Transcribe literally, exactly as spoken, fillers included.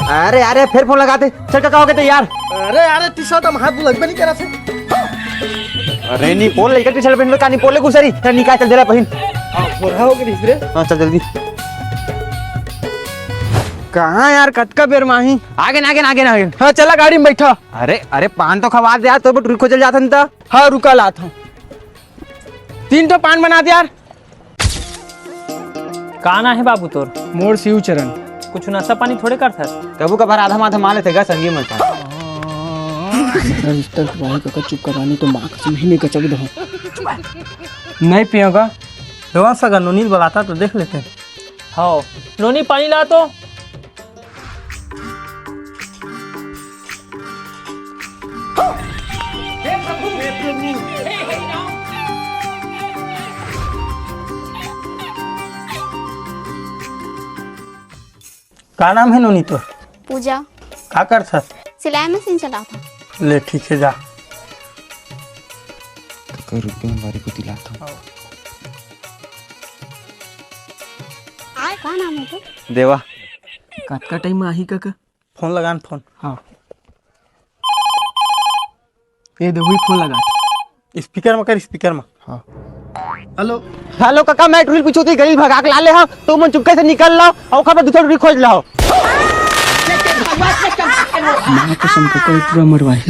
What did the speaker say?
अरे, अरे, फेर फोन लगाथे। चल, का, का होगे तैयार? अरे, अरे, टी-शर्ट म हाथ लगबे नहीं करत हे। अरे, नी पोल लइका टी-शर्ट पहिन लो, का नी पोल ले गुसरी? चल, निकाल, चल, दे ला पहिन। आ, भोरहा होगे रहिस रे। हाँ, चल जल्दी। कहाँ यार, कतका बेर म आही? आगे ना, आगे ना, आगे ना, आगे। हाँ, चला गाड़ी म बइठा। अरे, अरे, पान तो खवा दे यार, तो टुरी खोजे ल जाथन त। हाँ, रुका लात हूँ। तीन ठो पान बना दे यार। का नाम हे बाबू तोर? मोर शिवचरण। कुछ नशा पानी थोड़े करथस? कभू कभार आधा माथा मार लेथे गा संगी मन साथ। रिश्ता के भाई का चुप करवानी तो माँ कसम ही नहीं कचक दो। नहीं पियो गा। देवा सगा नोनी ल बलाता तो देख लेते। हाँ, नोनी पानी ला तो। का नाम हे नोनी तोर? पूजा। का करथस? सिलाई मशीन चलाथंव। ले ठीक हे, जा। तो कर रुक के मैं बारी को दिलाता हूँ। का नाम हे तोर? देवा। कतका टाइम आही कका? फोन लगान फोन। हाँ। ये दे, वही फोन लगा। स्पीकर म कर, स्पीकर म। हाँ। हेलो। हेलो कका, मैं टुरी पूछो थी, गली भगा के ला ले हाँ, तो मन चुपके से निकल लाओ अउ ओखर बाद दूसरा टुरी खोज लाओ। माँ कसम कका, पूरा मरवाही।